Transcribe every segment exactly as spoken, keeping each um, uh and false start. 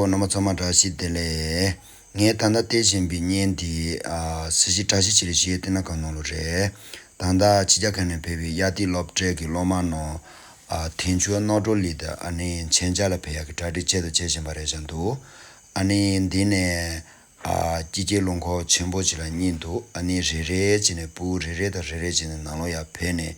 རྣམ་པ་ཚང་མ་བཀྲ་ཤིས་བདེ་ལེགས། ངས་ད་ལྟ་བལྟས་བཞིན་པའི་བརྙན་འདི་ཨ་གཟི་བརྗིད་བཀྲ་ཤིས་ཆེ་ལེགས་ཞེས་བསྟན་ན་གང་ནོར་ལོ་རེད། ད་ལྟ་ཕྱི་རྒྱལ་ཁག་ནས་ཕེབས་པའི་དབྱར་ཐིག་སློབ་གྲྭའི་གི་སློབ་མ་ནོ། ཨ་ཐེན་ཆུ་རྣོ་གྲོ་ལི་ད་ཨ་ནི་མཆན་ཆ་ལ་ཕེབས་ཡག་གི་གྲ་སྒྲིག་ཆེད་དུ་བྱེད་བཞིན་པ་རེད་བཞིན་འདུག་ཨ་ནི་འདི་ནས་ཨ་སྐྱིད་ཀྱི་རླུང་འཁོར་ཆེན་པོ་ཅིག་ལ་གཉིད་འདུག་ཨ་ནི་རེ་རེ་བྱས་ནས་ཕྲུ་གུ་རེ་རེ་དང་རེ་རེ་བྱས་ནས་ནང་ལོགས་ཡར་ཕེབས་ནས་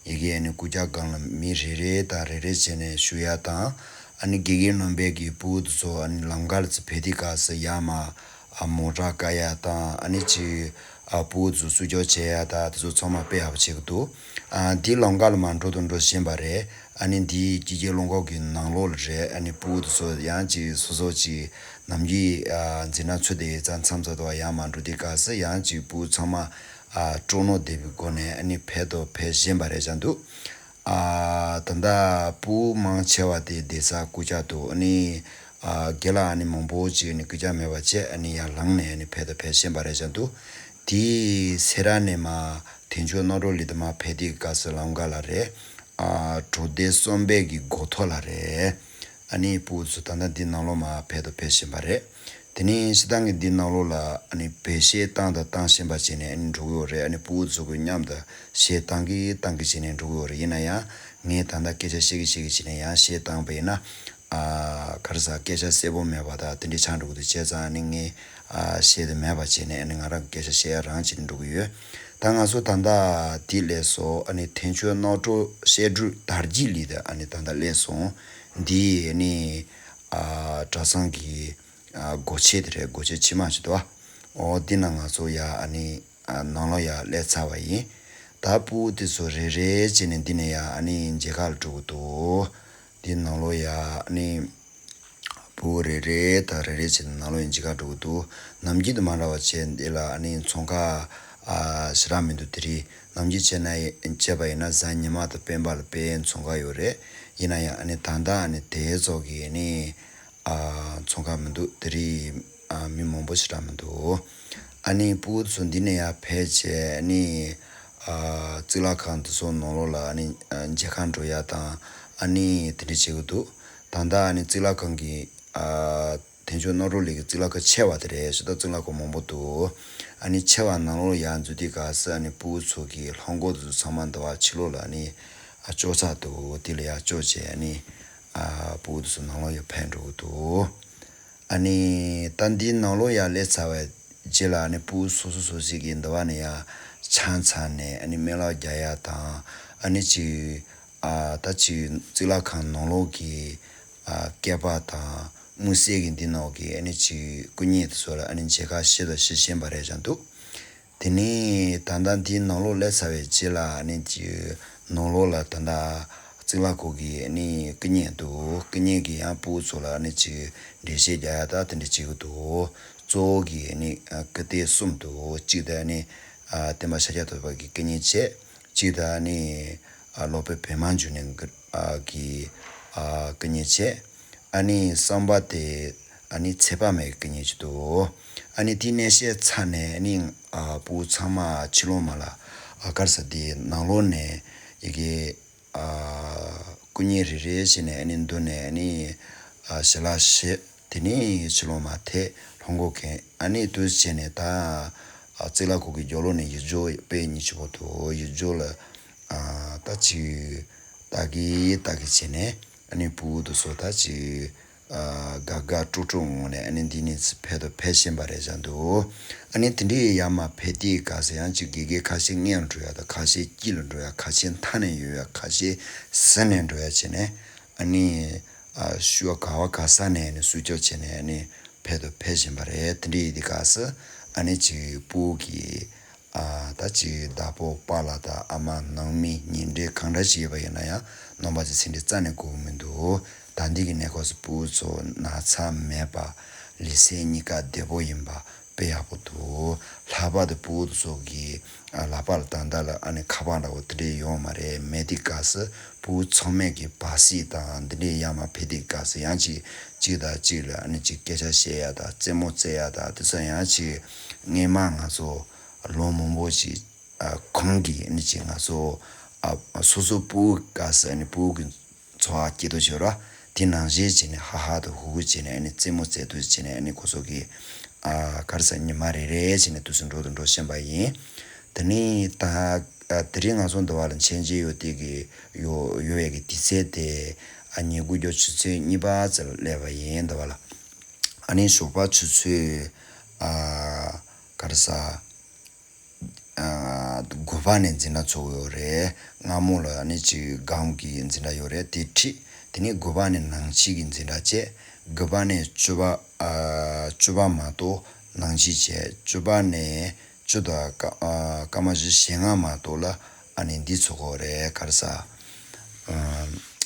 ཡ་གི་ཨ་ནི་སྐུ་རྒྱབ་སྒང་ལ་མི་རེ་རེ་དང་རེ་རེ་བྱས་ནས་བཞུགས་ཡ་དང་། ཨ་ནི་དགེ་རྒན་རྣམ་པས་ཀྱི་ཕྲུ་གུ་དེ་ཚོ་ཨ་ནི་ལམ་ཁ་ལ་ཚུར་ཕེབས་དུས་སྐབས་སུ་ཡར་མར་ཨ་མོ་ཊ་བཀག་ཡ་དང་ཨ་ནི་ཅིག་ཨ་ཕྲུ་གུ་དེ་ཚོ་བསུ་སྐྱོར་བྱེད་ཡ་དང་དེ་ཚོ་ཚང་མ་དཔེ་ཡག་པོ་བྱེད་ཀྱི་འདུག་ཨ་འདི་ལམ་ཁ་ལ་མར་འགྲོ་དང་འགྲོ་བཞིན་པ་རེད། ཨ་ནི་འདི་སྐྱིད་ཀྱི་རླུང་འཁོར་གྱི་ནང་ལོགས་ལ་རེད། ཨ་ནི་ཕྲུ་གུ་དེ་ཚོ་ཡང་ཅིག་སོ་སོ་ཅིག་ནམ་རྒྱུན་ཨ་འཛིན་གྲྭ་ཚུད་དེ་ཡོད་ཙང་མཚམས་མཚམས་དུ་ཡར་མར་འགྲོ་དུས་སྐབས་སུ་ཡང་ཅིག་ཕྲུ་གུ་ཚང་མ་ཨ་སྤྲོ་སྣང་ལྡན་པའི་སྒོ་ནས་ཨ་ནི་ཕེབས་དང་ཕེབས་བཞིན་པ་རེད་བཞིན་འདུག་ཨ་ད་ལྟ་ཕྲུ་གུ་མང་ཆེ་བ་དེ་བསྡད་ས་སྐུ་རྒྱབ་འདུག་ཨ་ནི་ཨ་རྒན་ལགས་ཨ་ནི་མང་པོ་ཅིག་ཨ་ནི་སྐུ་རྒྱབ་མེད་པ་བྱས་ཨ་ནི་ཡར་ལངས་ནས་ཨ་ནི་ཕེབས་དང་ཕེབས་བཞིན་པ་རེད་བཞིན་འདུག་དེའི་སེ་ར་ནས་མར་ཐེན་ཆུ་རྣོ་གྲོ་ལི་དུ་མར་ཕེབས་དུས་སྐབས་སུ་ལམ་ཁ་ལ་རེད། ཨ་གྲོ་སྡེ་གསུམ་པའི་གི་སྒོ་ཐོག་ལ་རེད། ཨ་ནི་ཕྲུ་གུ་ཚོ་ད་ལྟ་འདི་ནང་ལོགས་མར་ཕེབས་དང་ཕེབས་བཞིན་པ་རེད། དེ་ནས་སྤྱིར་བཏང་གི་འདི་ནང་ལོགས་ལ་ཨ་ནི་བེད་སྤྱོད་བཏང་དང་བཏང་བཞིན་པ་བྱས་ནས་ཨ་ནི་འགྲོ་གི་ཡོད་རེད། ཨ་ནི་ཕྲུ་གུ་ཚོ་གི་མཉམ་དུ་གཞས་བཏང་གི་བཏང་གི་བྱས་ནས་འགྲོ་གི་ཡོད་རེད། ཡིན་ན་ཡང་ངས་ད་ལྟ་སྐད་ཆ་བཤད་གི་བཤད་གི་བྱས་ནས་ཡང་གཞས་བཏང་པ་ཡིན་ན། ཨ་ག་རེ་ཟ་སྐད་ཆ་གསལ་པོ་མེད་པ་དང་དེ་འདྲའི་ཆགས་འགྲོ་གི་འདུག་བྱས་ཙང་ཨ་ནི་ངས་ཨ་བཤད་དུ་མེད་པ་བྱས་ནས་ཨ་ནི་ང་རང་སྐད་ཆ་བཤད་ཡ་རང་བྱས་ནས་འགྲོ་གི་ཡོད། ད་ང་ཚོ་ད་ལྟ་དེ་ལས་སོ་ཨ་ནི་ཐེན་ཆུ་རྣོ་གྲོ་བཤད་སྒྲུབ་དར་རྒྱས་གླིང་དུ་ཨ་ནི་ད་ལྟ་སླེབས་སོང་། འདི་ཨ་ནི་ཨ་གྲྭ་ཚང་གི་ཨ་སྒོ་ཕྱེ་དེ་རེད། སྒོ་ཕྱེ་ཕྱི་མ་ཞིག་འདུག་ཨ། འོ་འདི་ན་ང་ཚོ་ཡ་ཨ་ནི་ཨ་ནང་ལོགས་ཡ་སླེབས་ཚར་བ་ཡིན། ད་ཕྲུ་གུ་དེ་ཚོ་རེ་རེ་བྱས་ནས་འདི་ནས་ཡ་ཨ་ནི་མཇལ་ཁ་ལ་འགྲོ་གི་འདུག་འདི་ནང་ལོགས་ཡ་ཨ་ནི་ཕྲུ་གུ་རེ་རེ་དང་རེ་རེ་བྱས་ནས་ནང་ལོགས་ཡ་མཇལ་ཁ་འགྲོ་གི་འདུག་ནམ་རྒྱུན་དང་མ་འདྲ་བ་བྱས་འདི་ལ་ཨ་ནི་ཚོང་ཁང་ཨ་ཞེ་དྲག་མི་འདུག་དེ་རིང་ནམ་རྒྱུན་བྱས་ན་བྱས་པ་ཡིན་ན་གཟའ་ཉི་མ་དང་སྤེན་པ་ལ་དཔེ་ཚོང་ཁང་ཡོད་རེད། ཡིན་ན་ཡང་ཨ་ནི་ད་ལྟ་ཨ་ནི་དེ་ཚོ་གི་ཨ་ནི་ཨ་ཚོང་ཁང་མི་འདུག་དེ་རིང་ཨ་མི་མང་པོ་ཞེ་དྲག་མི་འདུག་ཨ་ནི་ཕྲུ་གུ་ཚོ་འདི་ནས་ཡར་ཕེབས་བྱས་ཨ་ནི་ཨ་གཙུག་ལག་ཁང་འདི་ཚོ་ནང་ལོགས་ལ་ཨ་ནི་ཨ་མཇལ་ཁ་འགྲོ་ཡ་དང་ཨ་ནི་དེ་འདྲ་བྱེད་ཀྱི་འདུག་ད་ལྟ་ཨ་ནི་གཙུག་ལག་ཁང་གི་ཨ་ཐེན་ཆུ་རྣོ་གྲོ་གླིང་གི་གཙུག་ལག་ཁང་ཆེ་བ་དེ་རེད། ཞེ་དྲག་གཙུག་ལག་ཁང་མང་པོ་འདུག་ཨ་ནི་ཆེ་བ་ནང་ལོགས་ཡར་འཛུལ་དུས་སྐབས་སུ་ཨ་ནི་ཕྲུ་གུ་ཚོ་གི་ལྷམ་གོག་དེ་ཚོ་ཚང་མ་འདི་བ་ཕྱི་ལོགས་ལ་ཨ་ནི་ཨ་ཅོག་ཚར་འདུག་དེ་ལ་ཡར་ཅོག་བྱས་ཨ་ནི་ཨ་ཕྲུ་གུ་དེ་ཚོ་ནང་ལོགས་ཡར་ཕེབས་འགྲོ་གི་འདུག་ཨ་ནི་ད་འདི་ནང་ལོགས་ཡར་སླེབས་ཚར་བའི་རྗེས་ལ་ཨ་ནི་ཕྲུ་གུ་སོ་སོ་སོ་སོའི་གི་འདི་བ་ནས་ཡར་ཆང་ཚར་ནས་ཨ་ནི་སྨན་བླ་རྒྱག་ཡ་དང་ཨ་ནི་ཅིག་ཨ་ད་ཅིག་གཙུག་ལག་ཁང་ནང་ལོགས་ཀྱི་ཨ་སྐེད་པ་དང་དམུ་བསད་ཀྱི་འདི་ནང་གི་ཨ་ནི་ཅིག་སྐུ་བརྙན་དེ་ཚོ་ལ་ཨ་ནི་མཇལ་ཁ་ཞེ་དྲག་ཞུ་བཞིན་པ་རེད་བཞིན་འདུག་དེ་ནས་ད་ལྟ་འདིའི་ནང་ལོགས་སླེབས་ཚར་བའི་རྗེས་ལ་ཨ་ནི་ཅིག་ནང་ལོགས་ལ་ད་ལྟ་གཙུག་ལག་ཁང་གི་ཨ་ནི་སྐུ་བརྙན་འདུག་སྐུ་བརྙན་གྱི་ཡང་ཕྲུ་གུ་ཚོ་ལ་ཨ་ནི་ཅིག་འགྲེལ་བཤད་རྒྱག་ཡ་ད་དེ་འདྲ་བྱེད་ཀྱི་འདུག་གཙོ་བོ་གི་ཨ་ནི་སྐུ་སྟེགས་གསུམ་འདུག་གཅིག་དེ་ཨ་ནི་ཨ་སྟོན་པ་ཤཱཀྱ་ཐུབ་པ་གི་སྐུ་བརྙན་བྱས། གཅིག་དེ་ཨ་ནི་ཨ་སློབ་དཔོན་བི་མ་འབྱུང་གནས་ཨ་གི་ཨ་སྐུ་བརྙན་བྱས། ཨ་ནི་གསུམ་པ་དེ་ཨ་ནི་ཚེ་དཔག་མེད་ཀྱི་སྐུ་བརྙན་ཅིག་འདུག་ཨ་ནི་དེའི་གནས་བཤད་ཚར་ནས་ཨ་ནི་ཨ་ཕྲུ་གུ་ཚང་མ་ཕྱི་ལོགས་མ་ལ་ཨ་ག་རེ་ཟ་དེ་ནང་ལོགས་ནས་ཡ་གི་ཨ་སྐུ་བརྙན་རེ་རེ་བྱས་ནས་ཨ་ནི་མདུན་ནས་ཨ་ནི་ཨ་ཞལ་ལག་བཞེས། དེ་ནས་ཕྱི་ལོགས་མར་ཐད་ལྷམ་གོག་གོན། ཨ་ནི་དུས་བྱས་ནས་ད་ཨ་གཙུག་ལག་ཁང་གི་རྒྱབ་ལོགས་ནས་ཡིག་སྒྱོགས་དཔེ་ཉིན་ཅིག་པོ་འདུག་ཡིག་སྒྱོགས་ལ་ཨ་ད་ཅིག་ལྟ་གི་ལྟ་གི་བྱས་ནས་ཨ་ནི་ཕྲུ་གུ་དེ་ཚོ་ད་ཅིག་ཨ་དགའ་དགའ་སྤྲོ་སྤྲོ་ངང་ནས་ཨ་ནི་འདི་ནས་ཕེབས་དང་ཕེབས་བཞིན་པ་རེད་བཞིན་འདུག་ཨ་ནི་དེ་འདྲའི་ཡར་མར་ཕེབས་དུས་སྐབས་སུ་ཡང་ཅིག་དགེ་རྒན་ཁ་ཤས་སྔོན་ལ་འགྲོ་ཡ་དང་ཁ་ཤས་དཀྱིལ་ལ་འགྲོ་ཡ་ཁ་ཤས་མཐའ་ནས་ཡོད་ཡ་ཁ་ཤས་ཟུར་ནས་འགྲོ་ཡ་བྱས་ནས་ཨ་ནི། ཨ་ཤུ་བ་ག་བ་ག་ས་ནས་ནི་སུ་སྐྱོར་བྱས་ནས་ནི་ཕེབས་དང་ཕེབས་བཞིན་པ་རེད། དེ་འདྲ་ཡིན་དུས་སྐབས་སུ་ཨ་ནི་ཅིག་ཕྲུ་གུ་གི་ཨ་ད་ཅིག་བདག་པོ་པཱ་ལགས་དང་ཨ་མ་ནང་མི་ཉེ་འབྲེལ་གང་འདྲ་ཞིག་ཡོད་པ་ཡིན་ན་ཡང་རྣམ་པ་ཚོས་སེམས་ཁྲལ་རྩ་ནས་དགོས་ཀྱི་མི་འདུག་ད་འདི་གི་གནས་སྐབས་སུ་ཕྲུ་གུ་ཚོ་ན་ཚ་མེད་པ་ལུས་སེམས་གཉིས་ཀ་བདེ་པོ་ཡིན་པ། དཔེ་ཡག་པོ་འདུག་ལྷག་པར་དུ་ཕྲུ་གུ་ཚོ་གི་ཨ་ལག་པ་ལ་ད་ལྟ་ལ་ཨ་ནི་ཁ་པར་འདྲ་བོ་དེ་འདྲས་ཡོད་མ་རེད། མེད་དུས་སྐབས་སུ་ཕྲུ་གུ་ཚང་མས་ཀྱི་བར་སྲིད་དང་འདི་འདྲས་ཡར་མར་ཕེབས་དུས་སྐབས་སུ་ཡང་ཅིག་གཅིག་དང་གཅིག་ལ་ཨ་ནི་ཅིག་སྐད་ཆ་བཤད་ཡ་དང་རྩེད་མོ་རྩེ་ཡ་དང་དེ་ཚོ་ཡང་ཅིག་སྔས་མ་ང་ཚོ་ལོ་མང་པོ་ཅིག་ཨ་གོང་གི་ཨ་ནི་ཅིག་ང་ཚོ་ཨ་སོ་སོ་ཕྲུ་གུ་སྐབས་སུ་ཨ་ནི་ཕྲུ་གུ་གི་འཚོ་བ་སྐྱིད་པོ་བྱོས་ར། དེ་ནང་བཞིན་བྱས་ནས་ཧ་ཧ་དང་ཧུ་ཧུ་བྱས་ནས་ཨ་ནི་རྩེད་མོ་རྩེ་དུས་བྱས་ནས་ཨ་ནི་ཁོ་ཚོ་གི་ཨ་ག་རེ་ཟ་ཉི་མ་རེ་རེ་བྱས་ནས་དུས་སུ་འགྲོ་དང་འགྲོ་བཞིན་པ་ཡིན། དེ་ནས་ད་ཨ་དེ་རིང་ང་ཚོ་འདི་བ་ལ་མཆན་ཅིག་ཡོད་དེ་གི་ཡོད་ཡོད་པའི་གི་དུས་ཚོད་དེ་ཨ་ཉིན་གུང་ཆུ་ཚོད་གཉིས་པ་ཙམ་ལ་སླེབས་པ་ཡིན་འདི་བ་ལ། ཨ་ནི་ཞོགས་པ་ཆུ་ཚོད་ཨ་ག་རེ་ཟ། ཨ་དགུ་པ་ནས་འཛིན་གྲྭ་ཚུགས་ཡོད་རེད། སྔ་མོ་ལ་ཨ་ནི་ཅིག་སྒང་གི་འཛིན་གྲྭ་ཡོད་རེད་དེ་ཁྲིད། དེ་ནས་དགུ་པ་ནས་ནང་ཆོས་ཀྱི་འཛིན་གྲྭ་བྱས། དགུ་པ་ནས་བཅུ་པ་ཨ་བཅུ་པ་མ་གཏོགས་ནང་ཆོས་བྱས། བཅུ་པ་ནས་བཅུ་དང་སྐར་ཨ་སྐར་མ་བཞི་ཞེ་ལྔ་མ་གཏོགས་ལ་ཨ་ནི་འདི་ཚུགས་ཡོད་རེད། ག་རེ་ཟ། ཨ་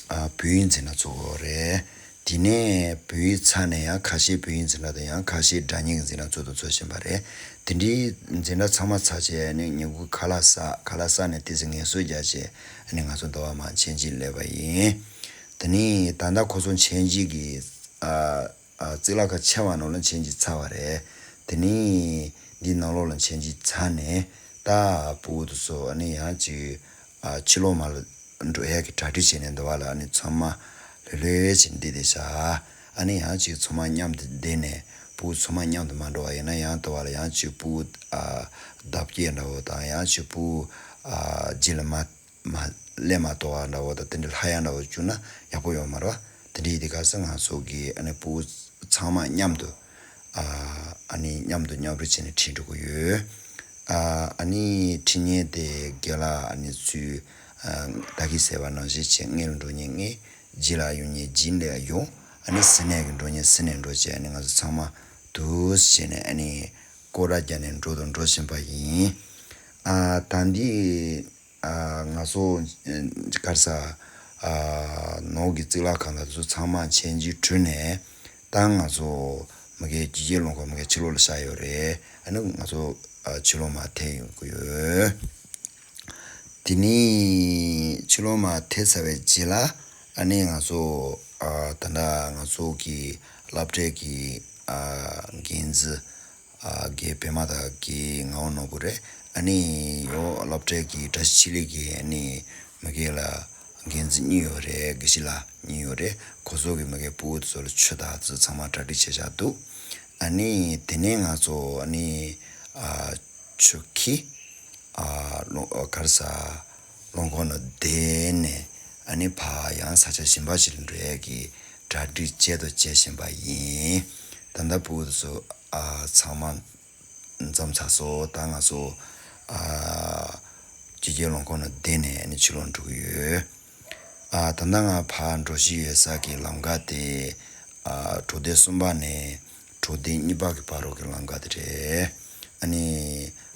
ཨ་བོད་ཡིག་འཛིན་གྲྭ་ཚུགས་ཡོད་རེད། དེ་ནས་བོད་ཡིག་ཚར་ནས་ཡང་ཁ་ཤས་བོད་ཡིག་འཛིན་གྲྭ་དང་ཡང་ཁ་ཤས་སྒྲ་སྙན་གྱི་འཛིན་གྲྭ་ཚུགས་དང་ཚུགས་བཞིན་པ་རེད། དེ་འདྲའི་འཛིན་གྲྭ་ཚང་མ་ཚར་བྱས་ཨ་ནི་ཉིན་གུང་ཁ་ལག་ཟ། ཁ་ལག་ཟ་ནས་ཏོག་ཙམ་ངལ་གསོ་རྒྱག་བྱས་ཨ་ནི་ང་ཚོ་འདི་བ་མར་མཆན་ཅིག་སླེབས་པ་ཡིན། དེ་ནས་ད་ལྟ་ཁོ་ཚོ་མཆན་ཅིག་གི་ཨ་ཨ་གཙུག་ལག་ཁང་ཆེ་བ་ནང་ལ་མཆན་ཅིག་ཚར་བ་རེད། དེ་ནས་འདི་ནང་ལོགས་ལ་མཆན་ཅིག་ཚར་ནས་ད་ཕྲུ་གུ་དེ་ཚོ་ཨ་ནི་ཡང་ཅིག་ཨ་ཕྱི་ལོགས་མར་འགྲོ་ཡས་ཀྱི་གྲ་སྒྲིག་བྱས་ནས་འདི་བ་ལ་ཨ་ནི་ཚང་མ་ལྷོད་ལྷོད་བྱས་ནས་བསྡད་བསྡད་ཤག་ཨ་ནི་ཡང་ཅིག་ཚང་མ་མཉམ་དུ་བསྡད་ནས་ཕྲུ་གུ་ཚང་མ་མཉམ་དུ་མ་འགྲོ་བ་ཡིན་ན་ཡང་འདི་བ་ལ་ཡང་ཅིག་ཕྲུ་གུ་ཨ་བརྡབ་སྐྱེལ་འདྲ་བོ་དང་ཡང་ཅིག་ཕྲུ་གུ་ཨ་རྗེས་ལ་མ་མ་སླེབས་མ་ཐུབ་པ་འདྲ་བོ་དང་དེ་འདྲ་ལྷག་ཡ་འདྲ་བོ་བྱུང་ན་ཡག་པོ་ཡོད་མ་རེད་བ། དེ་འདྲ་ཡིན་དུས་ག་ས་ང་ཚོ་གི་ཨ་ནི་ཕྲུ་གུ་ཚང་མ་མཉམ་དུ་ཨ་ཨ་ནི་མཉམ་དུ་མཉམ་རུབ་བྱས་ནས་ཁྲིད་འགྲོ་གི་ཡོད། ཨ་ཨ་ནི་ཁྲིད་མཁན་དེ་རྒན་ལགས་ཨ་ནི་ཚུལ་ཨ་ད་གིན་ཟེར་བ་ནང་བཞིན་བྱས། སྔོན་ལ་འགྲོ་མཁན་སྔོན། རྗེས་ལ་ཡོང་མཁན་རྗེས་ལ་ཡོང་། ཨ་ནི་ཟུར་ནས་གི་འགྲོ་མཁན་ཟུར་ནས་འགྲོ་བྱས་ཨ་ནི་ང་ཚོ་ཚང་མ་འདུག་སེ་བྱས་ནས་ཨ་ནི་སྐོར་ར་རྒྱག་ནས་འགྲོ་དང་འགྲོ་བཞིན་པ་ཡིན། ཨ་ད་འདི་ཨ་ང་ཚོ་ཨ་ག་རེ་ཟ། ཨ་ནང་གི་གཙུག་ལག་ཁང་དང་དེ་ཚོ་ཚང་མ་མཆན་ཅིག་བྲིས་ནས་ད་ང་ཚོ་མ་གི་སྐྱིད་ཀྱི་རླངས་འཁོར་མ་གི་ཕྱི་ལོགས་ལ་བཞག་ཡོད་རེད། ཨ་ནི་ང་ཚོ་ཨ་ཕྱི་ལོགས་མར་ཐོན་ཡོང་གི་ཡོད། དེ་ནས་ཕྱི་ལོགས་མར་ཐོན་ཚར་བའི་རྗེས་ལ་ཨ་ནི་ང་ཚོ་ཨ་ད་ལྟ་ང་ཚོ་གི་སློབ་གྲྭའི་གི་ཨ་འགན་འཛིན་ཨ་རྒན་པད་མ་དང་རྒན་ངག་དབང་ནོར་བུ་རེད། ཨ་ནི་ཡོ་སློབ་གྲྭའི་གི་བཀྲ་ཤིས་ཆོས་གླིང་གི་ཨ་ནི་མ་གི་ལ་འགན་འཛིན་གཉིས་ཡོད་རེད། དགེ་བཤེས་ལགས་གཉིས་ཡོད་རེད། ཁོ་ཚོ་གི་མ་གི་ཕྲུ་གུ་དེ་ཚོ་ལ་ཆུ་དང་དེ་ཚོ་ཚང་མ་གྲ་སྒྲིག་བྱས་བཞག་འདུག་ཨ་ནི་དེ་ནས་ང་ཚོ་ཨ་ནི་ཨ་ཆུ་འཁྱེར། ཨ་རླུང་ཨ་ག་རེ་ཟ། རླངས་འཁོར་ནང་བསྡད་ནས་ཨ་ནི་ཕར་ཡང་ས་ཆ་གཞན་པ་ཞིག་ལ་འགྲོ་ཡས་ཀྱི་གྲ་སྒྲིག་བྱེད་དང་བྱེད་བཞིན་པ་ཡིན། ད་ལྟ་ཕྲུ་གུ་དེ་ཚོ་ཨ་ཚང་མ་འཛོམས་ཚར་སོང་། ད་ང་ཚོ་ཨ་སྐྱིད་ཀྱི་རླངས་འཁོར་ནང་བསྡད་ནས་ཨ་ནི་ཕྱི་ལོགས་འགྲོ་གི་ཡོད། ཨ་ད་ལྟ་ང་ཕར་འགྲོ་བཞིན་ཡོད་ས་གི་ལམ་ཁ་དེ་ཨ་གྲོང་སྡེ་གསུམ་པ་ནས་གྲོང་སྡེ་གཉིས་པ་གི་བར་རོ་གི་ལམ་ཁ་དེ་རེད། ཨ་ནི་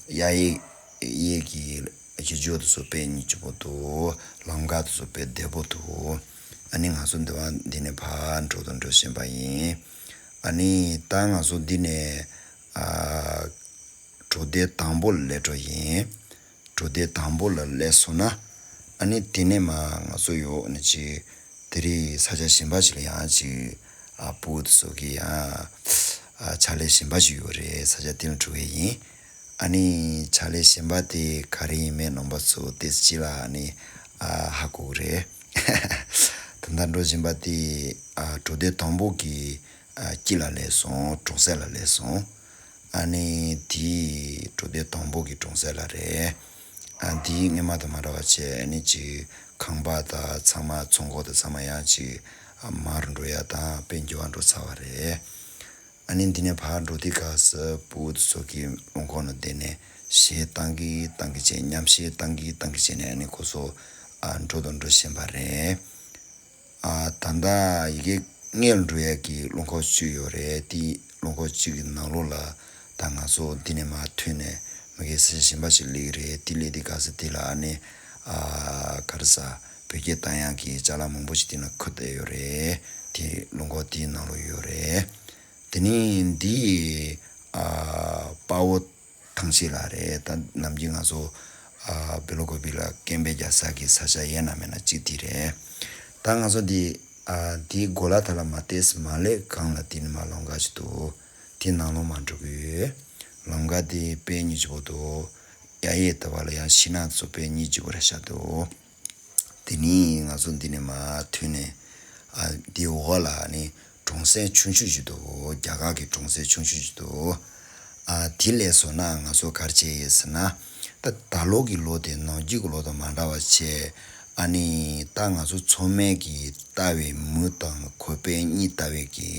གཡས་གཡས་གཡས་ཀྱི་གཡས་སྦྱོར་དེ་ཚོ་དཔེ་སྙིང་རྗེ་པོ་འདུག་ལམ་ཁ་དེ་ཚོ་དཔེ་བདེ་པོ་འདུག་ཨ་ནི་ང་ཚོ་འདི་བ་འདི་ནས་ཕར་འགྲོ་དང་འགྲོ་བཞིན་པ་ཡིན། ཨ་ནི་ད་ང་ཚོ་འདི་ནས་ཨ་གྲོང་སྡེ་དང་པོ་ལ་སླེབས་འགྲོ་ཡིན། གྲོང་སྡེ་དང་པོ་ལ་སླེབས་སོང་ན་ཨ་ནི་དེ་ནས་མར་ང་ཚོ་ཡོ་ཨ་ནི་ཅིག་དེ་རིང་ས་ཆ་གཞན་པ་ཞིག་ལ་ཡང་ཅིག་ཨ་ཕྲུ་གུ་དེ་ཚོ་གི་ཡང་ཨ་ཕྱག་ལས་གཞན་པ་ཞིག་ཡོད་རེད། ས་ཆ་དེ་ལ་འགྲོ་གི་ཡིན། ཨ་ནི་ཕྱག་ལས་གཞན་པ་དེ་ག་རེ་ཡིན་མིན་རྣམ་པ་ཚོ་ཏོག་ཙམ་ཅིག་ལ་ཨ་ནི་ཨ་ཧ་གོ་གི་རེད། ད་ལྟ་འགྲོ་བཞིན་པ་དེ་ཨ་གྲོང་སྡེ་དང་པོ་གི་ཨ་དཀྱིལ་ལ་སླེབས་སོང་། གྲོང་གསེབ་ལ་སླེབས་སོང་། ཨ་ནི་དེ་གྲོང་སྡེ་དང་པོ་གི་གྲོང་གསེབ་ལ་རེད། ཨ་འདི་སྔོན་མ་དང་མ་འདྲ་བ་བྱས་ཨ་ནི་ཅིག་ཁང་པ་དང་ཚང་མ་ཚོང་ཁང་དང་ཚང་མ་ཡང་ཅིག་ཨ་མར་འགྲོ་ཡ་དང་དཔེ་འགྱུར་བ་འགྲོ་ཚར་བ་རེད། ཨ་ནི་འདི་ནས་ཕར་འགྲོ་དུས་སྐབས་སུ་ཕྲུ་གུ་དེ་ཚོ་གིས་རླངས་འཁོར་ནང་བསྡད་ནས་གཞས་བཏང་གི་བཏང་གི་བྱས། མཉམ་གཞས་བཏང་གི་བཏང་གི་བྱས་ནས་ཨ་ནི་ཁོ་ཚོ་ཨ་འགྲོ་དང་འགྲོ་བཞིན་པ་རེད། ཨ་ད་ལྟ་ཡ་གི་སྔོན་ལ་འགྲོ་ཡ་གི་རླངས་འཁོར་གཅིག་ཡོད་རེད། དེ་རླངས་འཁོར་གཅིག་གི་ནང་ལོགས་ལ་ད་ང་ཚོ་འདི་ནས་མར་ཐོན་ནས་མ་གི་ས་ཆ་གཞན་པ་ཞིག་སླེབས་ཀྱི་རེད། དེ་སླེབས་དུས་སྐབས་སུ་དེ་ལ་ཨ་ནི་ཨ་ག་རེ་ཟ་བོད་སྐད་བཏང་ཡག་གི་ཅ་ལག་མང་པོ་ཞིག་དེ་ན་ཁུར་བསྡད་ཡོད་རེད། དེ་རླངས་འཁོར་དེའི་ནང་ལོགས་ཡོད་རེད། དེ་ནས་འདི་ཨ་དཔའ་བོ་ཐང་ཤིང་ལགས་རེད། ད་ནམ་རྒྱུན་ང་ཚོ་ཨ་བེ་ལོ་ཀོ་པི་ལ་སྐད་འབོད་རྒྱག་ས་གི་ས་ཆ་ཡིན་ན་མིན་ན་གཅིག་དེ་རེད། ད་ང་ཚོ་འདི་ཨ་འདིའི་གོ་ལ་ཐད་ལ་མར་ཏོག་ཙམ་མར་སླེབས་སྒང་ལ་དེ་ནས་མར་ལམ་ཁ་ཞིག་འདུག་དེ་ནང་ལོགས་མར་འགྲོ་གི་ཡོད། ལམ་ཁ་དེ་དཔེ་སྙིང་རྗེ་པོ་འདུག་གཡས་གཡས་དེ་བ་ལ་ཡང་ཤིང་ནགས་ཚོ་དཔེ་སྙིང་རྗེ་པོ་རེད་ཤག་འདུག་དེ་ནས་ང་ཚོ་འདི་ནས་མར་ཐོན་ནས་ ཨ་དེའི་འོག་ལ་ཨ་ནི་གྲོང་གསེབ་ཆུང་ཆུང་ཞིག་འདུག་རྒྱ་གར་གྱི་གྲོང་གསེབ་ཆུང་ཆུང་ཞིག་འདུག་ཨ་དེ་ལས་བཟོ་ན་ང་ཚོ་ག་རེ་བྱས་ཡོད་ཟེར་ན། ད་ད་ལོ་གི་ལོ་དེ་ནམ་རྒྱུན་གྱི་ལོ་དང་མ་འདྲ་བ་བྱས། ཨ་ནི་ད་ང་ཚོ་མཚོ་སྨན་གྱིས་ལྟ་བའི་མུ་དང་གོས་དཔོན་གཉིས་ལྟ་བའི་གི་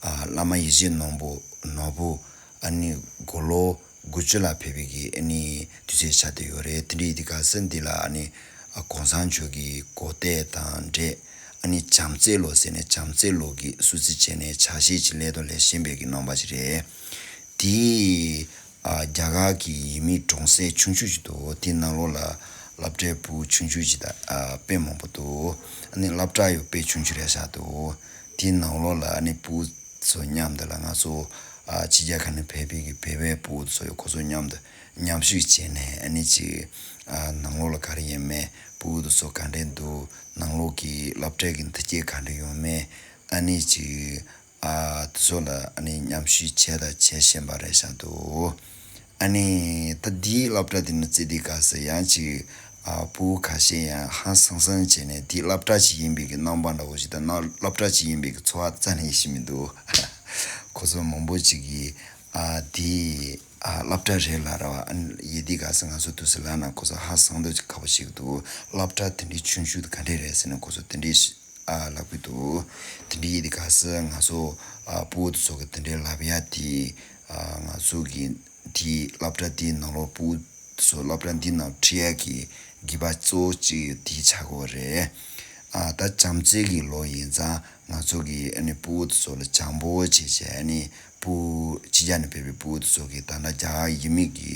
ཨ་བླ་མ་ཡེ་ཤེས་ནོར་བུ་ནོར་བུ་ཨ་ནི་དགུང་ལོ་དགུ་བཅུ་ལ་ཕེབས་པའི་གི་ཨ་ནི་དུས་ཚོད་ཆགས་བསྡད་ཡོད་རེད། དེ་འདྲ་ཡིན་དུས་ག་ས་འདི་ལ་ཨ་ནི་ཨ་གོང་ས་མཆོག་གི་གོ་གཏད་དང་འབྲེལ། ཨ་ནི་བྱམས་བརྩེ་ལོ་ཟེར་ནས་བྱམས་བརྩེ་ལོ་གི་སྲུ་རྩི་བྱས་ནས་ཕྱག་བཞེས་ཀྱི་ལས་དང་ལས་བཞིན་པའི་གི་རྣམ་པ་ཞིག་རེད། དེ་ཨ་རྒྱ་གར་གྱི་ཡུལ་མི་གྲོང་གསེབ་ཆུང་ཆུང་ཞིག་འདུག་དེའི་ནང་ལོགས་ལ་སློབ་གྲྭའི་ཕྲུ་གུ་ཆུང་ཆུང་ཞིག་དང་ཨ་དཔེ་མང་པོ་འདུག་ཨ་ནི་སློབ་གྲྭ་ཡང་དཔེ་ཆུང་ཆུང་རེད་ཤག་འདུག་དེའི་ནང་ལོགས་ལ་ཨ་ནི་ཕྲུ་གུ་ཚོ་མཉམ་དུ་ལ་ང་ཚོ་ཨ་ཕྱི་རྒྱལ་ཁག་ནས་ཕེབས་པའི་གི་བོད་པའི་ཕྲུ་གུ་ཚོ་ཡང་ཁོ་ཚོ་མཉམ་དུ་མཉམ་ཞུགས་བྱས་ནས་ཨ་ནི་ཅིག་ཨ་ནང་ལོགས་ལ་ག་རེ་ཡིན་མིན་ཕྲུ་གུ་ཚོ་ག་འདྲས་འདུག་ནང་ལོགས་ཀྱི་སློབ་གྲྭའི་གི་འདུ་སྐྱེལ་ག་འདྲས་ཡོང་མིན་ཨ་ནི་ཅིག་ཨ་དེ་ཚོ་ལ་ཨ་ནི་མཉམ་ཞུགས་བྱས་དང་བྱེད་བཞིན་པ་རེད་ཤག་འདུག་ཨ་ནི་ད་འདིའི་སློབ་གྲྭ་འདི་ནང་བརྩིས་དུས་ག་ས་ཡང་ཅིག་ཨ་ཕྲུ་གུ་ཁ་ཤས་ཡང་ཧང་སང་སང་བྱས་ནས་འདི་སློབ་གྲྭ་ཅིག་ཡིན་པའི་གི་རྣམ་པ་འདྲ་བོ་ཞིག་དང་ནང་སློབ་གྲྭ་ཅིག་ཡིན་པའི་གི་ཚོར་བ་རྩ་ནས་ཤེས་མི་འདུག་ཁོ་ཚོ་མང་པོ་ཅིག་གིས་ཨ་འདི་ཨ་སློབ་གྲྭ་རེད་ལབ་ར་བ། ཨ་ནི་ཡིན་དུས་ག་ས་ང་ཚོ་དུས་སུ་ལབ་ན་ཁོ་ཚོ་ཧང་སང་འདོད་ཅིག་ཁ་པོ་ཞིག་འདུག་སློབ་གྲྭ་དེ་འདྲའི་ཆུང་ཆུང་དེ་ག་འདྲས་རེད་ཟེར་ནས་ཁོ་ཚོ་དེ་འདྲའི་ཤི- ཨ་ལབ་གི་འདུག་དེ་འདྲ་ཡིན་དུས་ག་ས་ང་ཚོ་ཨ་ཕྲུ་གུ་དེ་ཚོ་གི་དེ་འདྲའི་ལབ་ཡ་དེ་ཨ་ང་ཚོ་གི་དེ་སློབ་གྲྭ་དེའི་ནང་ལོགས་ཕྲུ་གུ་དེ་ཚོ་སློབ་གྲྭ་འདི་ནང་ཁྲིད་ཡ་གི་དགོས་པ་གཙོ་བོ་གཅིག་དེ་ཆགས་ཀྱི་ཡོད་རེད། ཨ་ད་བྱམས་བརྩེ་གི་ལོ་ཡིན་ཙང་ང་ཚོ་གི་ཨ་ནི་ཕྲུ་གུ་དེ་ཚོ་ལ་བྱམས་པོ་བྱས་བྱས་ཨ་ནི་ཕྲུ་གུ་ཕྱི་རྒྱལ་ནས་ཕེབས་པའི་ཕྲུ་གུ་དེ་ཚོ་གི་ད་ལྟ་རྒྱ་གར་ཡུལ་མི་གི་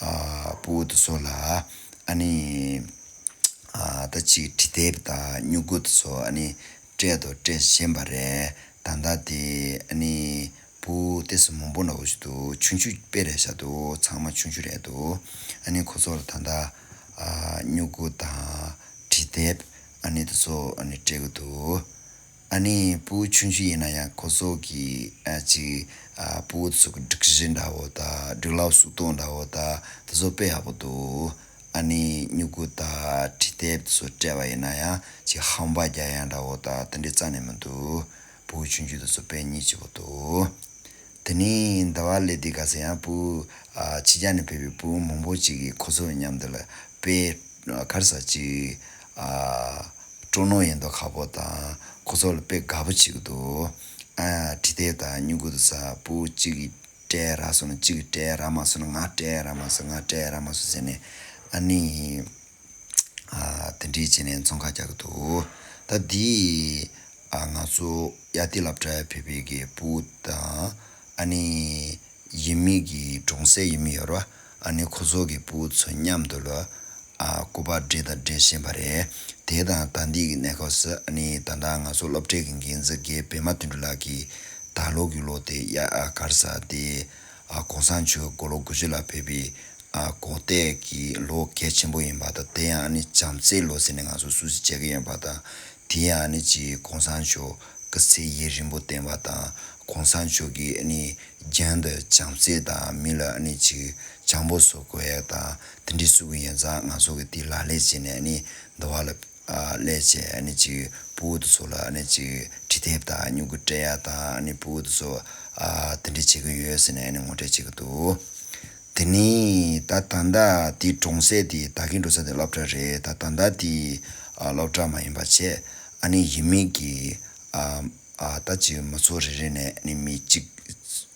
ཨ་ཕྲུ་གུ་དེ་ཚོ་ལ་ཨ་ནི། ཨ་ད་ཅིག་འབྲི་དེབ་དང་སྨྱུ་གུ་དེ་ཚོ་ཨ་ནི་སྤྲད་དང་སྤྲད་བཞིན་པ་རེད། ད་ལྟ་དེ་ཨ་ནི་ཕྲུ་གུ་ཏོག་ཙམ་མང་པོ་འདྲ་བོ་ཞིག་འདུག་ཆུང་ཆུང་དཔེ་རེད་ཤག་འདུག་ཚང་མ་ཆུང་ཆུང་རེད་འདུག་ཨ་ནི་ཁོ་ཚོ་ལ་ད་ལྟ་ཨ་སྨྱུ་གུ་དང་འབྲི་དེབ་ཨ་ནི་དེ་ཚོ་ཨ་ནི་སྤྲད་གི་འདུག་ཨ་ནི་ཕྲུ་གུ་ཆུང་ཆུང་ཡིན་ན་ཡང་ཁོ་ཚོ་གི་ཨ་ཅིག་ཨ་ཕྲུ་གུ་དེ་ཚོ་གི་སྒྲིག་གཞི་འདྲ་བོ་དང་སྒྲིག་ལམ་སྲོལ་གཏོང་འདྲ་བོ་དང་དེ་ཚོ་དཔེ་ཡག་པོ་འདུག་ཨ་ནི་སྨྱུ་གུ་དང་འབྲི་དེབ་དེ་ཚོ་སྤྲད་པ་ཡིན་ན་ཡང་ཅིག་ཧམ་པ་རྒྱག་ཡ་འདྲ་བོ་དང་དེ་འདྲ་རྩ་ནས་མི་འདུག་ཕྲུ་གུ་ཆུང་ཆུང་དེ་ཚོ་དཔེ་སྙིང་རྗེ་པོ་འདུག་དེ་ནས་ཟླ་བ་སླེབས་དུས་ག་ས་ཡང་ཕྲུ་གུ་ཨ་ཕྱི་རྒྱལ་ནས་ཕེབས་པའི་ཕྲུ་གུ་མང་པོ་ཅིག་གིས་ཁོ་ཚོ་མཉམ་དུ་ལ་དཔེ་ག་རེ་ཟ་ཅིག་ཨ་སྤྲོ་སྣང་ཡིན་མདོག་ཁ་པོ་དང་ཁོ་ཚོ་ལ་དཔེ་དགའ་པོ་བྱེད་ཀྱི་འདུག་ཨ་འབྲི་དེབ་དང་སྨྱུ་གུ་དེ་ཚོ་ཕྲུ་གུ་གཅིག་གིས་སྤྲད་རག་སོང་ན་གཅིག་གིས་སྤྲད་རག་མ་སོང་ན་ང་སྤྲད་རག་མ་སོང་ང་སྤྲད་རག་མ་སོང་ཟེར་ནས་ཨ་ནི་ཨ་དེ་འདྲས་བྱས་ནས་འཚོང་ཁ་རྒྱག་གི་འདུག་ད་འདི་ཨ་ང་ཚོ་གཡག་སྡེ་སློབ་གྲྭར་ཕེབས་པའི་གི་ཕྲུ་གུ་དང་ཨ་ནི་ཡུལ་མི་གི་གྲོང་གསེབ་ཡུལ་མི་ཡོད་རེད་བ། ཨ་ནི་ཁོ་ཚོ་གི་ཕྲུ་གུ་ཚོ་མཉམ་དུ་ལ་ཨ་སྐུ་པར་སྒྲིག་དང་སྒྲིག་བཞིན་པ་རེད། དེ་དང་ད་ལྟའི་གི་གནས་སྐབས་སུ་ཨ་ནི་ད་ལྟ་ང་ཚོ་སློབ་གྲྭའི་གི་འགན་འཛིན་རྒན་པད་མ་དོན་གྲུབ་ལགས་ཀྱིས་ད་ལོ་གི་ལོ་དེ་ཡ་ཨ་ག་རེ་ཟ་དེ་ཨ་གོང་ས་མཆོག་དགུང་ལོ་དགུ་བཅུ་ལ་ཕེབས་པའི་ཨ་གོ་གཏད་ཀྱི་ལོ་གལ་ཆེན་པོ་ཡིན་པ་དང་དེ་ཡང་ཨ་ནི་བྱམས་བརྩེའི་ལོ་ཟེར་ནས་ང་ཚོ་སྲུང་བརྩི་བྱེད་ཀྱི་ཡོད་པ་དང་དེ་ཡང་ཨ་ནི་ཅིག་གོང་ས་མཆོག་སྐུ་ཚེ་ཡུན་རིང་པོ་བརྟན་པ་དང་གོང་ས་མཆོག་གིས་ཨ་ནི་རྒྱུན་དུ་བྱམས་བརྩེ་དང་མི་ལ་ཨ་ནི་ཅིག་བྱམས་པོ་བཟོ་དགོས་ཡ་དང་དེ་འདྲའི་སྲུང་གི་ཡིན་ཙང་ང་ཚོ་གི་དེ་ལག་ལེན་བྱས་ནས་ཨ་ནི་འདི་བ་ལ་ཨ་སླེབས་བྱས་ཨ་ནི་ཅིག་ཕྲུ་གུ་དེ་ཚོ་ལ་ཨ་ནི་ཅིག་འབྲི་དེབ་དང་སྨྱུ་གུ་སྤྲད་ཡ་དང་ཨ་ནི་ཕྲུ་གུ་དེ་ཚོ་ཨ་དེ་འདྲ་བྱེད་ཀྱི་ཡོད་ཟེར་ནས་ཨ་ནི་ངོ་སྤྲོད་བྱེད་ཀྱི་འདུག་དེ་ནས་ད་ད་ལྟ་དེ་གྲོང་གསེབ་དེ་ད་གིན་འགྲོ་ས་དེ་སློབ་གྲྭ་རེད། ད་ད་ལྟ་དེ་ཨ་སློབ་གྲྭ་མ་ཡིན་པ་བྱས་ཨ་ནི་ཡུལ་མི་གི་ཨ་ཨ་ད་ཅིག་མི་ཚོགས་རེ་རེ་ནས་ཨ་ནི་མི་གཅིག་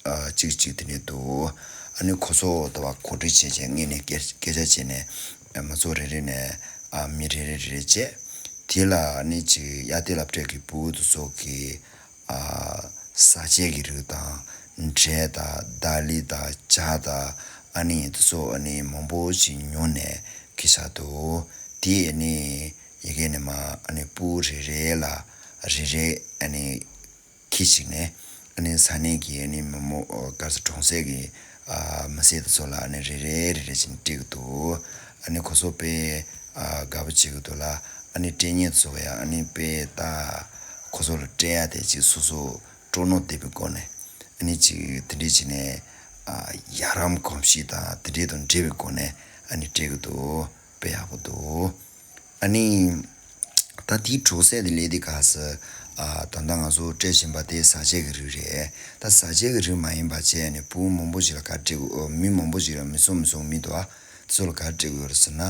ཨ་གཅིག་གཅིག་དེ་འདྲ་འདུག་ཨ་ནི་ཁོ་ཚོ་ད་བ་གོ་སྒྲིག་བྱས་བྱས་སྔོན་ནས་སྐད་སྐད་ཆ་བྱས་ནས་ཨ་མི་ཚོགས་རེ་རེ་ནས་ཨ་མི་རེ་རེ་རེ་རེ་བྱས། དེ་ལ་ཨ་ནི་ཅིག་གཡག་སྡེ་སློབ་གྲྭ་གི་ཕྲུ་གུ་དེ་ཚོ་གི་ཨ་ཟ་ཆས་ཀྱི་རིགས་དང་འབྲས་དང་ད་ལི་དང་ཇ་དང་ཨ་ནི་དེ་ཚོ་ཨ་ནི་མང་པོ་ཞིག་ཉོས་ནས་ཁྱེར་ཤག་འདུག་དེ་ཨ་ནི་ཡ་གི་ནས་མར་ཨ་ནི་ཕྲུ་གུ་རེ་རེ་ལ་རེ་རེ་ཨ་ནི་ཁྱེར་བཅུག་ནས་ཨ་ནི་ས་གནས་ཀྱི་ཨ་ནི་མི་མང་ག་རེ་ཟ་གྲོང་གསེབ་ཀྱི་ཨ་མི་སེར་དེ་ཚོ་ལ་ཨ་ནི་རེ་རེ་རེ་རེ་བྱས་ནས་སྤྲད་ཀྱི་འདུག་ཨ་ནི་ཁོ་ཚོ་དཔེ་ཨ་དགའ་པོ་བྱེད་ཀྱི་འདུག་ལ། ཨ་ནི་སྤྲད་མཁན་ཚོ་ཡང་ཨ་ནི་དཔེ་ད་ཁོ་ཚོ་ལ་སྤྲད་ཡ་དེ་ཅིག་སོ་སོ་སྤྲོ་སྣང་ལྡན་པའི་སྒོ་ནས་ཨ་ནི་ཅིག་དེ་འདྲས་བྱས་ནས་ཨ་ཡ་རབས་གོམས་གཤིས་དང་དེ་འདྲས་དང་འབྲེལ་བའི་སྒོ་ནས་ཨ་ནི་སྤྲད་ཀྱི་འདུག་དཔེ་ཡག་པོ་འདུག་ཨ་ནི་ད་དེའི་གྲོང་གསེབ་དེ་སླེབས་དུས་ག་ས་ ཨ་ད་ལྟ་ང་ཚོ་སྤྲད་བཞིན་པ་དེ་བཟའ་ཆས་ཀྱི་རིགས་རེད། ད་བཟའ་ཆས་ཀྱི་རིགས་མ་ཡིན་པ་བྱས་ནས་ཕྲུ་གུ་མང་པོ་ཞིག་ལ་ག་རེ་སྤྲད་དགོས། མི་མང་པོ་ཞིག་ལ་མི་ཚོགས་མི་ཚོགས་མི་འདུག་ཨ། དེ་ཚོ་ལ་ག་རེ་སྤྲད་དགོས་རེད་ཟེར་ན།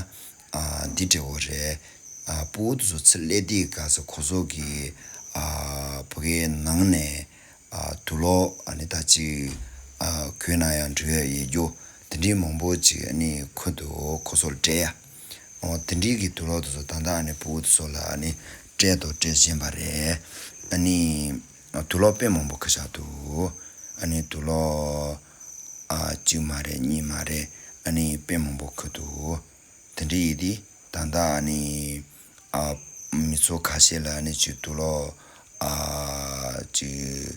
ཨ་འདི་སྤྲད་དགོས་རེད། ཨ་ཕྲུ་གུ་དེ་ཚོ་ཚེ་སླེབས་དུས་སྐབས་སུ་ཁོ་ཚོ་གི་ཨ་བུ་གའི་ནང་ནས་ཨ་དུག་ལོག་ཨ་ནི་ད་ཅིག་ཨ་གོས་ནང་ཡང་འགྲོ་ཡ་ཡོད་རྒྱུ། དེ་འདྲའི་མང་པོ་ཅིག་ཨ་ནི་ཁུར་དུ་ཁོ་ཚོར་སྤྲད་ཡ། འོ་དེ་འདྲའི་གི་དུག་ལོག་དེ་ཚོ་ད་ལྟ་ཨ་ནི་ཕྲུ་གུ་དེ་ཚོ་ལ་ཨ་ནི་སྤྲད་དང་སྤྲད་བཞིན་པ་རེད། ཨ་ནི་དུག་ལོག་དཔེ་མང་པོ་ཁུར་བཞག་འདུག་ཨ་ནི་དུག་ལོག་ཨ་གཅིག་མ་རེད་གཉིས་མ་རེད། ཨ་ནི་དཔེ་མང་པོ་ཁུར་འདུག་དེ་འདྲ་ཡིན་དུས་ད་ལྟ་ཨ་ནི་ཨ་མི་ཚོ་ཁ་ཤས་ལ་ཨ་ནི་ཅིག་དུག་ལོག་ཨ་ཅིག་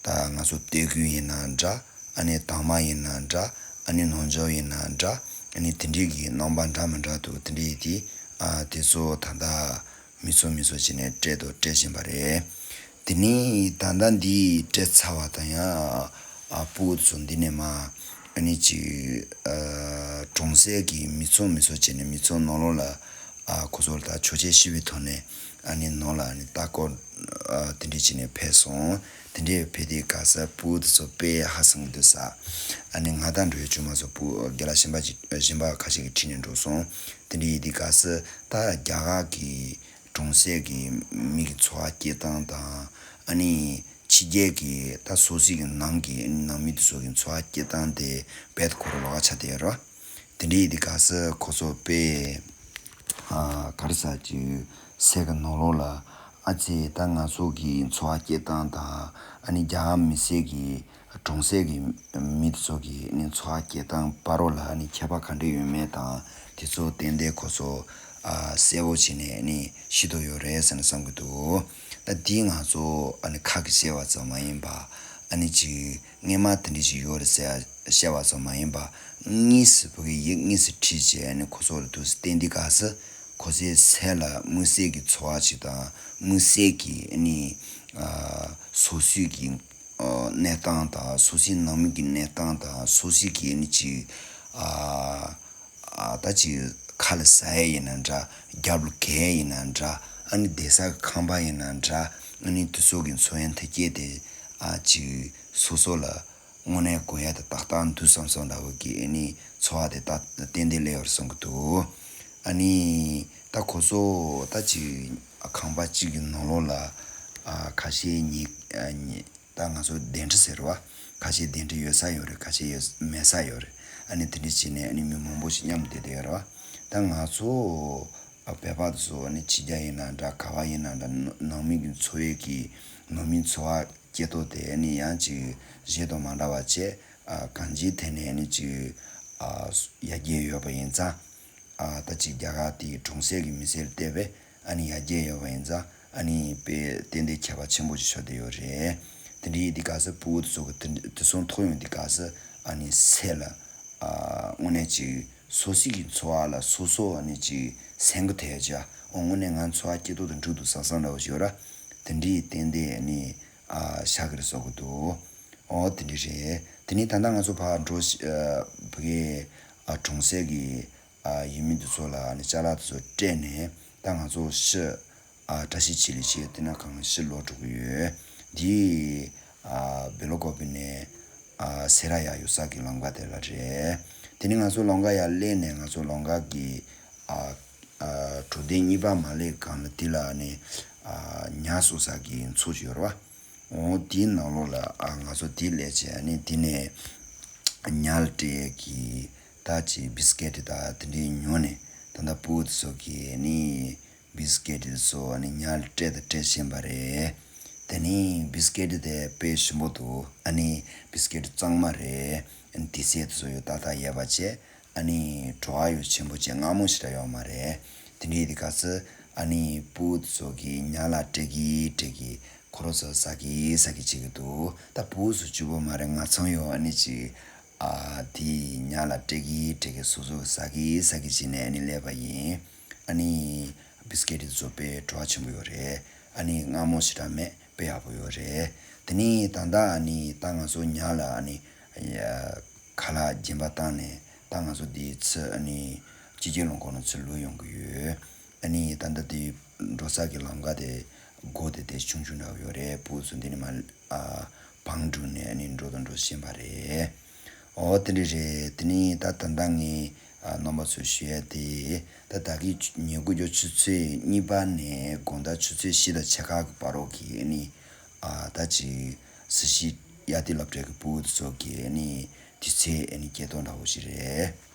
ད་ང་ཚོ་སྟོད་ཁུལ་ཡིན་ན་འདྲ། ཨ་ནི་དྭངས་མ་ཡིན་ན་འདྲ། ཨ་ནི་ནང་ཆོས་ཡིན་ན་འདྲ། ཨ་ནི་དེ་འདྲའི་གི་རྣམ་པ་འདྲ་མི་འདྲ་འདུག་དེ་འདྲ་ཡིན་དུས་ཨ་དེ་ཚོ་ད་ལྟ་མི་ཚོ་མི་ཚོ་བྱས་ནས་སྤྲད་དང་སྤྲད་བཞིན་པ་རེད། དེ་ནས་ད་ལྟ་འདི་སྤྲད་ཚར་བ་དང་ཡང་ཨ་ཕྲུ་གུ་ཚོ་འདི་ནས་མར་ཨ་ནི་ཅིག་ཨ་གྲོང་གསེབ་ཀྱི་མི་ཚོ་མི་ཚོ་བྱས་ནས་མི་ཚོ་ནང་ལོགས་ལ་ཨ་ཁོ་ཚོ་ལ་ད་ཆོག་མཆན་ཞུས་པའི་ཐོག་ནས་ཨ་ནི་ནང་ལ་ཨ་ནི་ལྟ་སྐོར་ཨ་དེ་འདྲས་བྱས་ནས་ཕེབས་སོང་། དེ་འདྲས་ཕེབས་དུས་སྐབས་སུ་ཕྲུ་གུ་དེ་ཚོ་དཔེ་ཧ་སང་གི་འདུག་ཟེར། ཨ་ནི་ང་དང་འགྲོ་ཡ་བྱུང་མ་སོང་། ཕྲུ་གུ་རྒན་ལགས་གཞན་པ་ཅིག་གཞན་པ་ཁ་ཤས་ཀྱིས་ཁྲིད་ནས་འགྲོ་སོང་། དེ་འདྲས་ཡིན་དུས་སྐབས་སུ་ད་རྒྱ་གར་གྱི་གྲོང་གསེབ་ཀྱི་མི་གི་འཚོ་བ་སྐྱེལ་སྟངས་དང་། ཨ་ནི་ཕྱི་རྒྱལ་གྱི་ད་སོ་སོའི་གི་ནང་གི་ནང་མི་དེ་ཚོ་གི་འཚོ་བ་སྐྱེལ་སྟངས་དེ་རྦད་དེ་ཁོ་རང་ལོགས་ཀ་ཆགས་བསྡད་ཡོད་རེད། དེ་འདྲ་ཡིན་དུས་སྐབས་སུ་ཁོ་ཚོ་དཔེ་ཨ་ག་རེ་ཟེར་ཅིག་སེམས་ཀྱི་ནང་ལོགས་ལ་ཨ་ཙི་ད་ང་ཚོ་གི་འཚོ་བ་སྐྱེལ་སྟངས་དང་ཨ་ནི་རྒྱ་གར་མི་སེར་གྱི་གྲོང་གསེབ་ཀྱི་མི་དེ་ཚོ་གི་ཨ་ནི་འཚོ་བ་སྐྱེལ་སྟངས་བར་ལ་ཨ་ནི་ཁྱད་པར་ག་འདྲ་ཡོད་མེད་དང་དེ་ཚོ་ཏན་ཏན་ཁོ་ཚོ་ཨ་གསལ་པོ་བྱས་ནས་ཨ་ནི་ཤེས་འདོད་ཡོད་རེད་ཟེར་ནས་བསམ་གྱི་འདུག་ད་འདི་ང་ཚོ་ཨ་ནི་ཁ་གིས་བཤད་པ་ཙམ་མ་ཡིན་པ་ཨ་ནི་ཅིག་སྔས་མ་དེ་འདྲ་ཞིག་ཡོད་རེད་ཟེར་བཤད་པ་ཙམ་མ་ཡིན་པ། དངོས་སུ་བོད་ཀྱི་ཡིག་དངོས་སུ་བྲིས་བྱས་ཨ་ནི་ཁོ་ཚོ་ལ་དུས་སུ་བསྟན་དུས་སྐབས་སུ་ཁོ་ཚོའི་སེམས་ལ་དམིགས་བསལ་གྱི་ཚོར་བ་ཞིག་དང་དམིགས་བསལ་གྱི་ཨ་ནི་ཨ་སོ་སོའི་གི་ཨ་གནས་སྟངས་དང་སོ་སོའི་ནང་མི་གི་གནས་སྟངས་དང་སོ་སོའི་གི་ཨ་ནི་ཅིག་ཨ་ཨ་ད་ཅིག་ཁ་ལ་ཟ་ཡས་ཡིན་ན་འདྲ། རྒྱབ་ལ་གས་ཡས་ཡིན་ན་འདྲ། ཨ་ནི་བསྡད་ས་གི་ཁང་པ་ཡིན་ན་འདྲ། ཨ་ནི་དེ་ཚོ་གི་འཚོ་ཡ་མཐུན་རྐྱེན་དེ་ཨ་ཅིག་སོ་སོ་ལ་དངོས་གནས་དགོས་ཡ་དེ་ཏག་ཏག་འདུག་བསམ་བསམ་འདྲ་བོ་གི་ཨ་ནི་ཚོར་བ་དེ་ད་ཏན་ཏན་སླེབས་ཡོད་རེད་བསམ་གྱི་འདུག་ཨ་ནི་ད་ཁོ་ཚོ་ད་ཅིག་ཁང་པ་གཅིག་གི་ནང་ལོགས་ལ་ཨ་ཁ་ཤས་གཉིས་ཨ་གཉིས་ད་ང་ཚོ་གདན་ཁྲི་ཟེར་བ། ཁ་ཤས་གདན་ཁྲི་ཡོད་ས་ཡོད་རེད། ཁ་ཤས་ཡོད་མེད་ས་ཡོད་རེད། ཨ་ནི་དེ་འདྲ་བྱས་ནས་ཨ་ནི་མི་མང་པོ་ཞིག་མཉམ་དུ་བསྡད་བསྡད་ཡོད་རེད་བ། ད་ང་ཚོ་ཨ་བོད་པ་དེ་ཚོ་ཨ་ནི་ཕྱི་རྒྱལ་ཡིན་ན་འདྲ། ག་བ་ཡིན་ན་འདྲ། ནང་ནང་མི་གི་འཚོ་བའི་གི་ནང་མིའི་འཚོ་བ་སྐྱེལ་སྟངས་དེ་ཨ་ནི་ཡང་ཅིག་གཞན་དང་མ་འདྲ་བ་བྱས། ཨ་གང་ཅིའི་ཐད་ནས་ཨ་ནི་ཅིག་ཨ་ཡར་རྒྱས་ཡོད་པ་ཡིན་ཙང་། ཨ་ད་ཅིག་རྒྱ་གར་དེའི་གྲོང་གསེབ་ཀྱི་མི་སེར་བལྟས་པས་ཨ་ནི་ཡར་རྒྱས་ཡོད་པ་ཡིན་ཙང་ཨ་ནི་དཔེ་ཏན་ཏན་ཁྱད་པར་ཆེན་པོ་ཞིག་ཤོར་བསྡད་ཡོད་རེད། དེ་འདྲ་ཡིན་དུས་སྐབས་སུ་ཕྲུ་གུ་དེ་ཚོ་གི་དེ་དེ་ཚོ་མཐོང་ཡོང་དུས་སྐབས་སུ་ཨ་ནི་སེམས་ལ་ཨ་དངོས་གནས་ཅིག་སོ་སོ་གི་འཚོ་བ་ལ་སོ་སོ་ཨ་ནི་ཅིག་སེམས་ཁུར་ཐེབས་ཡ་ཅིག་ཨོ་དངོས་གནས་ང་འཚོ་བ་སྐྱིད་ཏོག་ཏུ་འགྲོ་འདུག་བསམ་བསམ་འདྲ་བོ་ཞིག་ཡོད་ར། དེ་འདྲ་ཡི་ཏན་ཏན་ཨ་ནི་ཨ་ཤར་གི་རེད་བསམ་གྱི་འདུག་ཨོ་དེ་འདྲ་རེད། དེ་ནས་ད་ལྟ་ང་ཚོ་ཕར་འགྲོ་ཤི་ཨ་བོད་ཀྱི་ཨ་གྲོང་གསེབ་ཀྱི་ཨ་ཡུལ་མི་དེ་ཚོ་ལ་ཨ་ནི་ཅ་ལག་དེ་ཚོ་སྤྲད་ནས་ད་ང་ཚོ་ཕྱི་ཨ་བཀྲ་ཤིས་འཁྱིལ་ལ་ཕྱིན། དེ་ནས་གང་ཕྱིར་ལོག་འགྲོ་གི་ཡོད། འདི་ཨ་བྷེ་ལོ་ཀོ་པི་ནས་ཨ་སེ་ར་ཡར་ཡོད་ས་གི་ལམ་ཁ་དེ་ལ་རེད། དེ་ནས་ང་ཚོ་ལམ་ཁ་ཡར་སླེབས་ནས་ང་ཚོ་ལམ་ཁ་གི་ཨ་ཨ་གྲོ་སྡེ་གཉིས་པ་མ་སླེབས་སྒང་ལ་དེ་ལ་ཨ་ནི་ཨ་ཉ་གསོ་ས་གི་མཚོ་ཞིག་ཡོད་རེད་བ། འོ་དེའི་ནང་ལོགས་ལ་ཨ་ང་ཚོ་དེ་སླེབས་བྱས་ཨ་ནི་དེ་ནས་ཉ་ལ་སྤྲད་ཡས་ཀྱི་ད་ཅིག་བིས་ཀེ་ཊི་དང་དེ་འདྲའི་ཉོས་ནས་ད་ལྟ་ཕྲུ་གུ་དེ་ཚོ་གིས་ཨ་ནི་བིས་ཀེ་ཊི་དེ་ཚོ་ཨ་ནི་ཉ་ལ་སྤྲད་དང་སྤྲད་བཞིན་པ་རེད། དེ་ནས་བིས་ཀེ་ཊི་དེ་དཔེ་ཞིམ་པོ་འདུག་ཨ་ནི་བིས་ཀེ་ཊི་གཙང་མ་རེད། ཨ་ནི་དུས་ཚོད་དེ་ཚོ་ཡང་ཏག་ཏག་ཡོད་པ་བྱས། ཨ་ནི་བྲོ་བ་ཡང་ཆེན་པོ་བྱས། མངར་མོ་ཞེ་དྲག་ཡོད་མ་རེད། དེ་འདྲ་ཡིན་དུས་སྐབས་སུ་ཨ་ནི་ཕྲུ་གུ་དེ་ཚོ་གིས་ཉ་ལ་སྤྲད་ཀྱི་སྤྲད་ཀྱི་ཁོ་རང་ཚོ་ཟ་གི་ཟ་གི་བྱེད་ཀྱི་འདུག་ད་ཕྲུ་གུ་ཚོ་གཅིག་པོ་མ་རེད། ང་ཚང་ཡང་ཨ་ནི་ཅིག་ཨ་དེ་ཉ་ལ་སྤྲད་ཀྱི་སྤྲད་ཀྱི་སོ་སོ་ཟ་གི་ཟ་གི་བྱས་ནས་ཨ་ནི་སླེབས་པ་ཡིན། ཨ་ནི་བིས་ཀེ་ཊི་དེ་ཚོ་དཔེ་བྲོ་བ་ཆེན་པོ་ཡོད་རེད། ཨ་ནི་མངར་མོ་ཞེ་དྲག་མེད། དཔེ་ཡག་པོ་ཡོད་རེད། དེ་ནས་ད་ལྟ་ཨ་ནི་ད་ང་ཚོ་ཉ་ལ་ཨ་ནི་ཡ་ཁ་ལག་སྦྱིན་པ་བཏང་ནས་ད་ང་ཚོ་འདི་ཚུར་ཨ་ནི་སྤྱི་ཁྱབ་རླངས་འཁོར་ནང་ཚུར་ལོག་ཡོང་གི་ཡོད། ཨ་ནི་ད་ལྟ་འདི་འགྲོ་ས་གི་ལམ་ཁ་དེ་ སྒོ་དེ་དེ་ཆུང་ཆུང་འདྲ་བོ་ཡོད་རེད། ཕྲུ་གུ་ཚོ་འདི་ནས་མར་ཨ་བང་བསྒྲིགས་ནས་ཨ་ནི་འགྲོ་དང་འགྲོ་བཞིན་པ་རེད། འོ་དེ་འདྲ་རེད། དེ་ནས་ད་ད་ལྟ་ངས་ཨ་རྣམ་པ་ཚོར་ཞུ་ཡ་དེ། ད་ད་གི་ཉེར་དགུ་ཉི་ཤུ་ཆུ་ཚོད་གཉིས་པ་ནས་དགོང་དག་ཆུ་ཚོད་བཞི་དང་ཕྱེད་ཀ་གི་བར་རོ་གི་ཨ་ནི་ཨ་ད་ཅིག་སི་ཤི་ཡ་ཏི་སློབ་གྲྭའི་གི་ཕྲུ་གུ་ཚོ་གི་ཨ་ནི་དུས་ཚོད་ཨ་ནི་བརྒྱད་སྟོང་འདྲ་བོ་ཞིག་རེད།